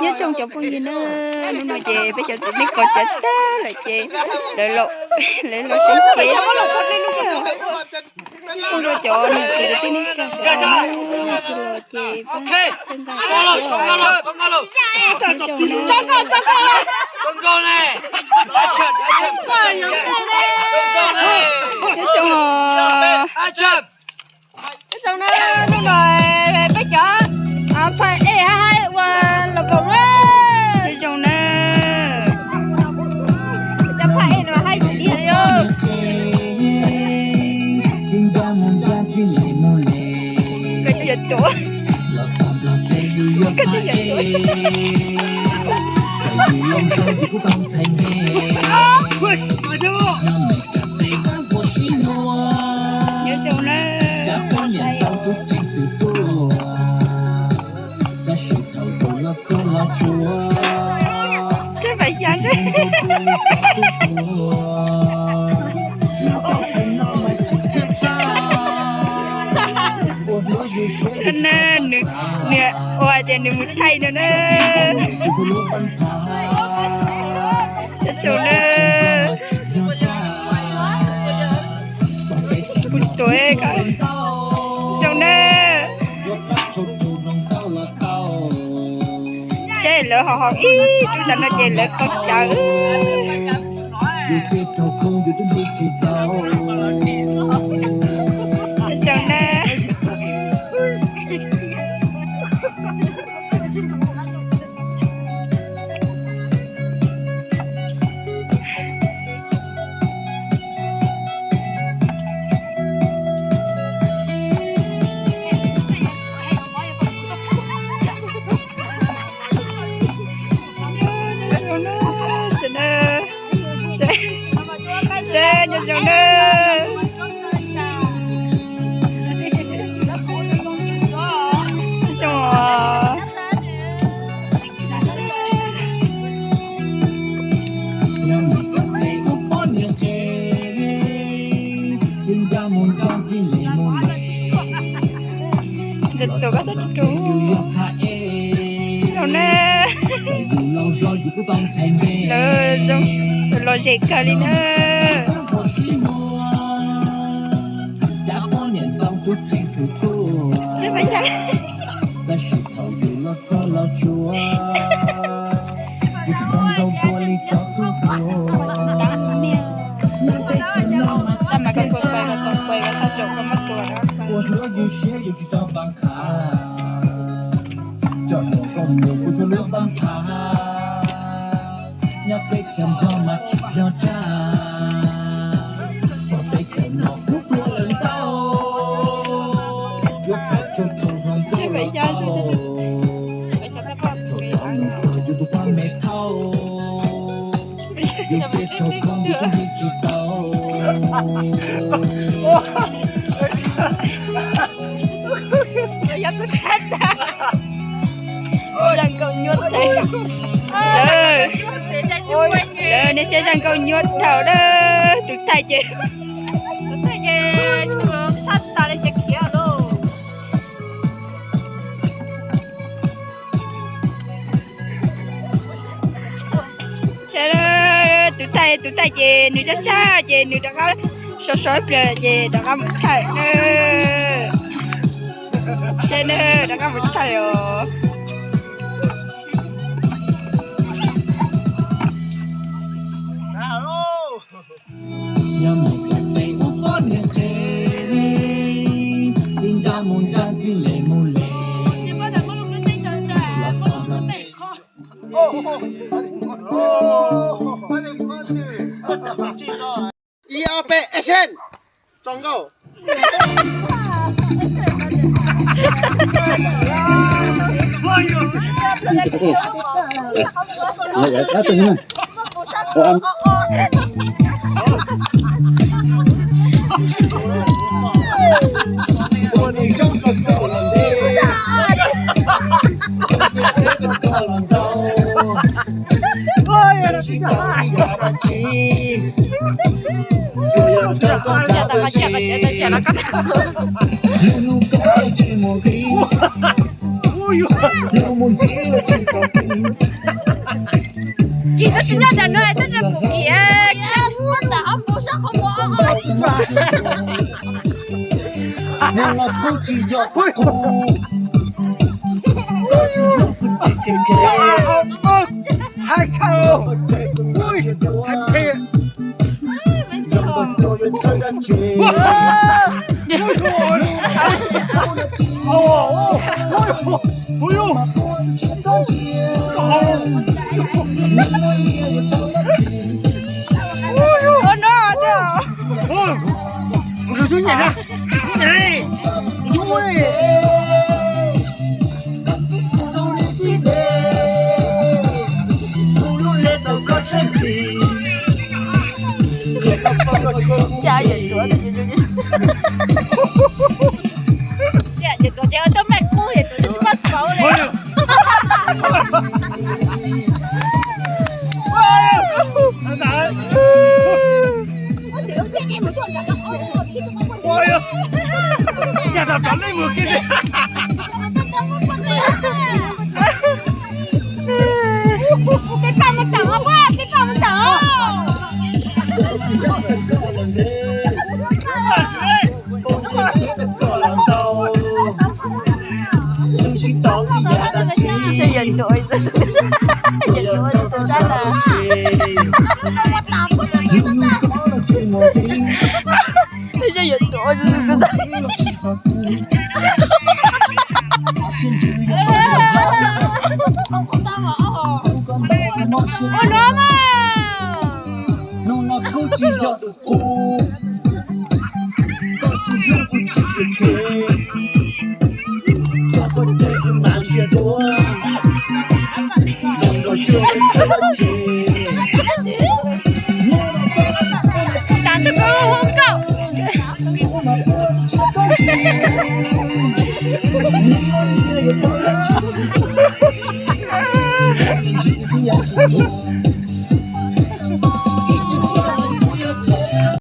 Nyob zoo cov phooj ywg na, hnub no ces peb cov txiv neej qos cawv tag lawm ces lawv los, lawv los sawv kev. Nyob zoo rau cov niam txiv kwv tij neej tsa sawv daws na, tus los ces pab txhawb nqa thiab os. Nyob zoo na. Nyob zoo os. Nyob zoo na, hnub no peb cov phaj ej hab haib ua los npaum na. Nyob zoo na. Cov phaj ej no haib tiag tiag li. Koj tsis yog tuaj. Koj tsis yog tuaj. Nyob zoo na. Seb pam xya seb. Nws, nws ua hais tias nws mus thaij no na. Nyob zoo na. Kuv tuav, nyob zoo na. Seb lawv ho haus ib lub ntawm no ces lawv qos cawv. Nyob zoo na. Seb, nyob zoo na. Nyob zoo os. Ntxim tus koj txhob rub rau na. Lawv zoo, lawv lom zem kawg li na. Tsis pais cas. Tab mas koj kuj pais, koj kuj pais, koj txhob tso koj muab tua na. Tsis pais cas. Yog tus tshaj tag. Zaj nkauj nyuaj tag. Lawv, nej saib zaj nkauj nyuaj dhau na. Tus thaij ces, tus thaij ces sab tas li ces khiav lauj. Tus thaij, tus thaij ces nws sab sab ces nws rov qab so so ib pliag ces rov qab mus thaij na. Seb na, rov qab mus thaij os. Ib ob peb, action. Tso nkauj. Kis tsis nyob ntawm no, twb nrog kuv kis, muab ntawm ob puas sab qhov muag. Hais txog, hais tias Cas yawm Tuav, yawm Tuav ces twb maj kub, yawm Tuav twb maj kauv li. Peb pab mus tawm os, peb pab mus tawm os. Yawm Tuav, yawm Tuav, yawm Tuav. Twb yog yawm Tuav tus sab. Ua no mas. Tam twg kuv hu koj.